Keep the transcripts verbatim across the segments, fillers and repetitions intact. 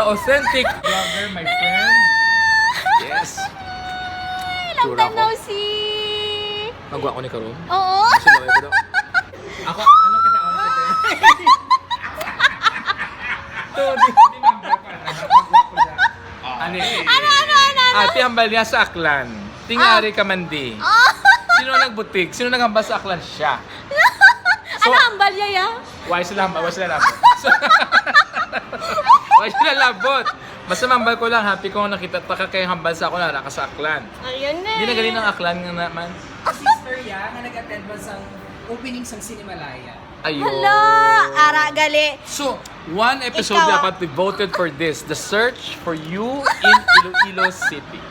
Authentic vlogger, my friend. Yes. Long Tsura time ko. No see. Magwa ko ni karon. Oo. Kasi laway ko daw. Ako, ano kita, ano kita? To, di, di number pa na. Ano? Ano, ano, ano, ano? Ate, hambal niya sa Aklan. Tingari ka, Mandi. Oh. Sino ang nagbutig? Sino naghambal sa Aklan? Siya. So, ano hambal niya, ya? Why sila hambal? Why sila labot? So, why sila labot? Basta mambal ko lang, happy ko nakita ta ka kay hambal sa ako na naka sa Aklan. Ayun na. Hindi na eh. Galing ng Aklan nga naman. Sister ya, nga nag-attend man sang opening sang Cinemalaya. Ayun. Hala, ara gali. So, one episode Ikaw, ah. Dapat devoted for this, the search for you in Iloilo City.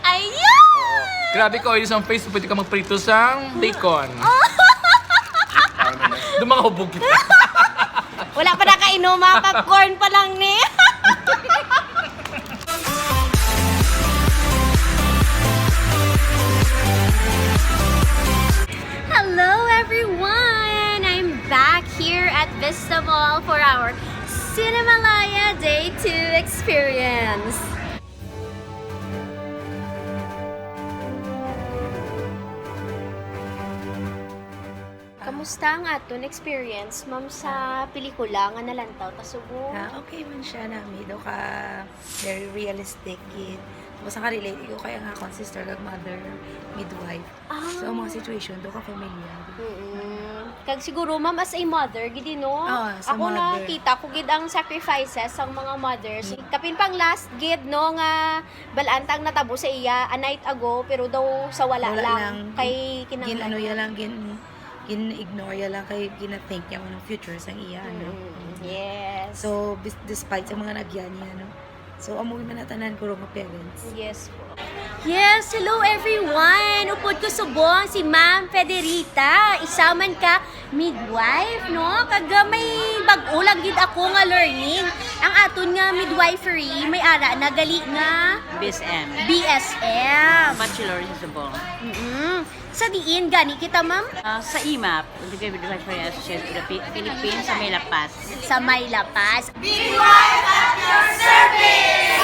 Ayun! Oo. Grabe ka, oil sa face, pwede ka magprito sa bacon. Oh. Doon mga hubog kita. Wala pa nakainom, ha? Popcorn pa lang ni. Hello, everyone! I'm back here at Vista Mall for our Cinemalaya Day two experience. Kamusta ang aton experience, ma'am, sa pelikula nga nalantaw ta subong? Ah, okay man siya nami. Daw ka very realistic gid. Basta ka relate ko kaya nga akong sister kag mother, midwife. Ah. So, ang mga situation, daw ka familiar. Mm-mm. Kag siguro, ma'am, as a mother, gid, no? Ah, sa Ako mother. Nakita ko gid ang sacrifices sang mga mothers. Mm. Kapin pang last gid, no, nga balaan ta ang natabo sa iya a night ago, pero daw sa wala Wala lang, lang. Kay Gin-, kinahanglan ano niya. Ya lang, gin-, gin-ignore ya lang kay gina-think niya anong future sang iya, ano. Mm, yes. So, bis-, despite sa mga nagyan niya, no? So, amo man na tanan ko nga parents. Yes po. Yes, hello everyone! Upod ko subong si Ma'am Federita. Isa man ka midwife, no? Kag may bag-o lang gid ako nga learning. Ang aton nga midwifery, may ara na gali nga B S M. B S M. Bachelor sa subong. Mm-mm. Sa diin gani kita, ma'am? Ah, sa I M A P, Integrated Midwifery Association of the Pi-, Philippines, sa may La Paz. Sa may La Paz. Midwife at your service!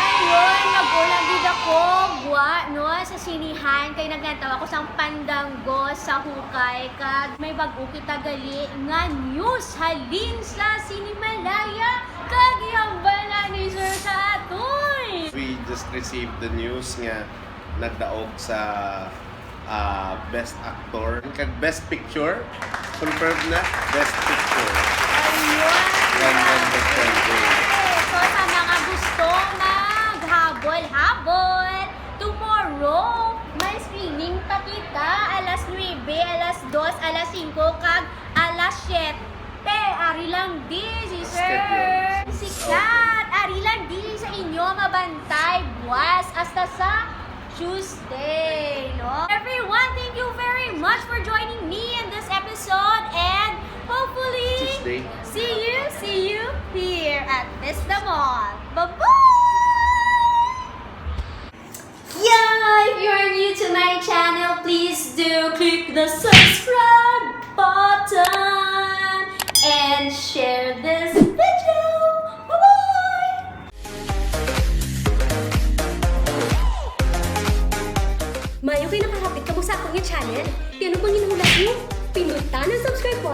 Ayun, nag-ulang gid ako, gwa, no, sa sinihan, kay naglantaw ako sang Pandango sa Hukay, kag may bag-o kita gali nga news halin sa Cinemalaya, kag ihambal na ni Sir sa aton. We just received the news nga nagdaog sa, ah, Best Actor kag Best Picture. Confirmed na, Best Picture. Ayun. One hundred twenty. So, sa mga gusto maghabol-habol, tomorrow, may screening pa kita, alas nuebe, alas dos, alas singko, kag alas siyete. Te, ari lang di si Sir Schedule. Sikat. Ari lang di sa inyo mabantay buwas hasta sa Tuesday, no? Everyone, thank you very much for joining me in this episode, and hopefully, Tuesday. See you, see you here at Vista Mall. Bye-bye! Yeah, if you're new to my channel, please do click the subscribe button and share this video. Bye-bye! Mayo kay nakahapit kamo sa akon nga channel. Kay ano pang ginhulat mo? Pindutan ang subscribe button.